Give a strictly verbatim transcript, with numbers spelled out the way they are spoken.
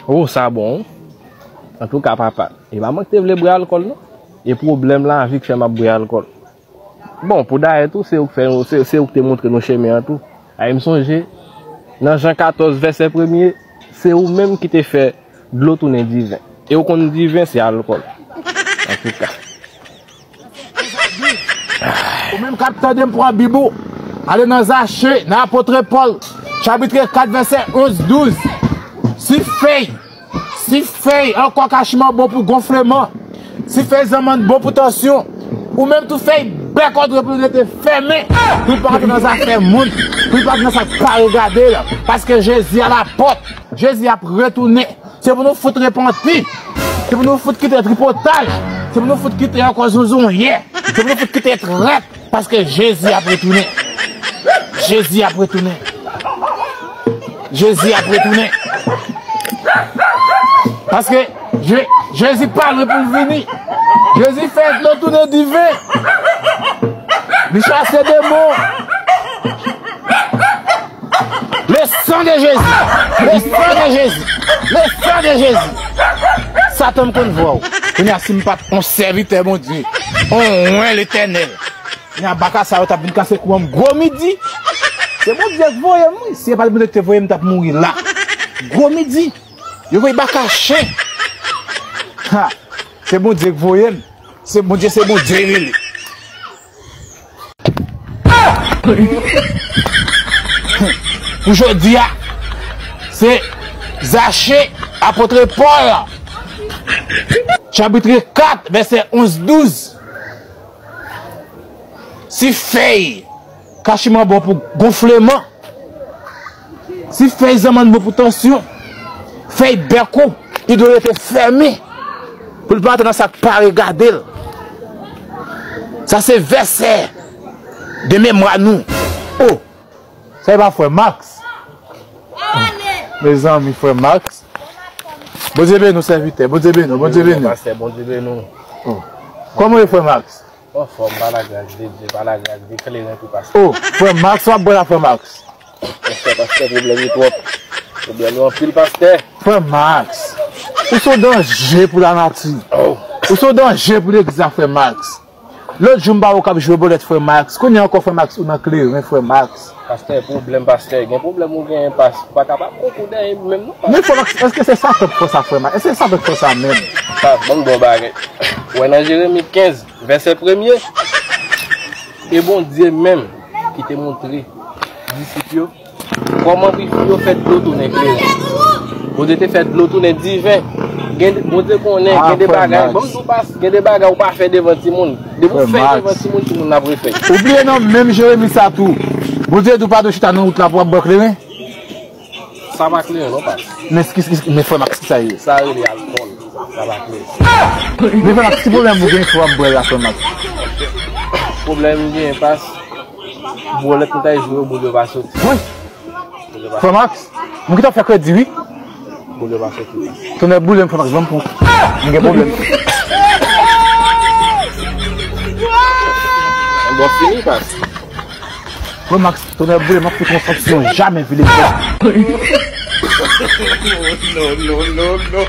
Oh, sa bon, wi. Antouka, papa, e pa mwen ki te vle bwè alkòl, non. E pwoblèm lavi k fè m ap bwè alkòl. Bon, pou dayè tou, se ou k fè nou, se, se ou k te montre nou chemen an tou. Ay, m sonje, nan Jan katòz, vèsè premye, se ou menm ki te fè dlo tounen diven. E ou konn diven, se alkòl. Antouka. Ou menm k ap tande m, pran Bib ou, ale nan Zache, nan Apot Pòl, chapit kat, vèsè onz, douz. Si fèy, si fèy ankò kachiman bon pou gonfleman, si fèy zanmann bon pou tansyon, ou menm tou fèy bèk ou dwe pou rete fèmen, pou l pa rantre nan zafè moun, pou l pa rantre nan sa k pa regade l, paske Jezi a la pòt, Jezi ap retounen. Se pou nou fout repanti. Se pou nou fout kite tripotay. Se pou nou fout kite ankò zonzonye. Se pou nou fout kite trèt. Paske Jezi ap retounen. Jezi ap retounen. Jezi ap retounen. Paske Je-, Jezi pa lwen pou l vini. Jezi fè dlo tounen diven. Li chase demon. Le sang de Jésus! Le sang de Jésus! Le sang de Jésus! Satan, m konn vwa w. Kounye a, si m pa t yon sèvitè Bondye, yon wen Letènèl, kounye a, baka sa yo t ap vin kase kou an m gwo midi. Se Bondye k voye m, wi. Si se pa t Bondye ki te voye m, m t ap mouri la. Gwo midi. Yo voye baka chen. Ha! Se Bondye k voye m. Se Bondye, se Bondye li rele. Pou jodi a, se Zache, apot Pòl, chapit kat, vèsè onz, douz. Si fèy kachiman bon pou gonfleman, si fèy zanmann bon pou tansyon, fèy bèk ou, li dwe rete fèmen pou l pa antre nan sa k pa regade l. Sa se vèsè de memwa nou. Oh, sa e pa frè Max? Mezanmi, frè Max. Bondye beni w, sèvitè. Bondye beni w, Bondye beni w. Pastè, Bondye beni w. Oh. Kòman w ye, frè Max? Anfòm, pa lagras de Dye, pa lagras de kleren tou, pastè. Oh, frè Max, w ap bwè la, frè Max? Pastè, pastè, pwoblèm yo twòp. Pwoblèm yo anpil, pastè. Frè Max, ou se yon danje pou lanati. Oh. Ou se yon danje pou legliz la, frè Max. Lòt jou, m pa wè w k ap jwe bòlèt, frè Max. Kounye a ankò, frè Max, ou nan kleren, frè Max. Pastè, pwoblèm, pastè. Gen pwoblèm ou genyen, pas-, ou pa ka pa pran kou dèyè menm, non, pastè. Men frè Max, èske se Satan k fè sa, frè Max? Èske se Satan k fè sa menm? Pas, ban m di w yon bagay. Ou wè nan Jeremi kenz, vèsè premye, e Bondye menm ki te montre disip yo kòman pou yo fè dlo tounen kleren. Bondye te fè dlo tounen diven. Gen, Bondye konnen, gen de bagay, ban m di w, pas, gen de bagay ou pa fè devan timoun. Depi w fè devan timoun, timoun ap refè. Ou bliye nan menm Jeremi sa tou. Bondye di w pa dwe chita nan wout la pou w ap bwè kleren. Sa pa kleren non, pas. Men, men frè Max, ki sa ye? Sa rele alkòl. Sa pa kleren. Men frè Max, ki pwoblèm ou gen, frè, w ap bwè la, frè Max? Pwoblèm m gen, pas, bòlèt m t al jwe yo, boul yo pa soti. Wi. Boul yo pa soti. Frè Max, mwen ki t ap fè kredi, wi. Boul yo pa soti, pas. Tonnè boule m, frè Max, ban m pran. Mwen gen pwoblèm. Bon, fini, pas. Frè Max, tonnè boule, m ap fout yon sanksyon jamè vile. Non, non, non, non.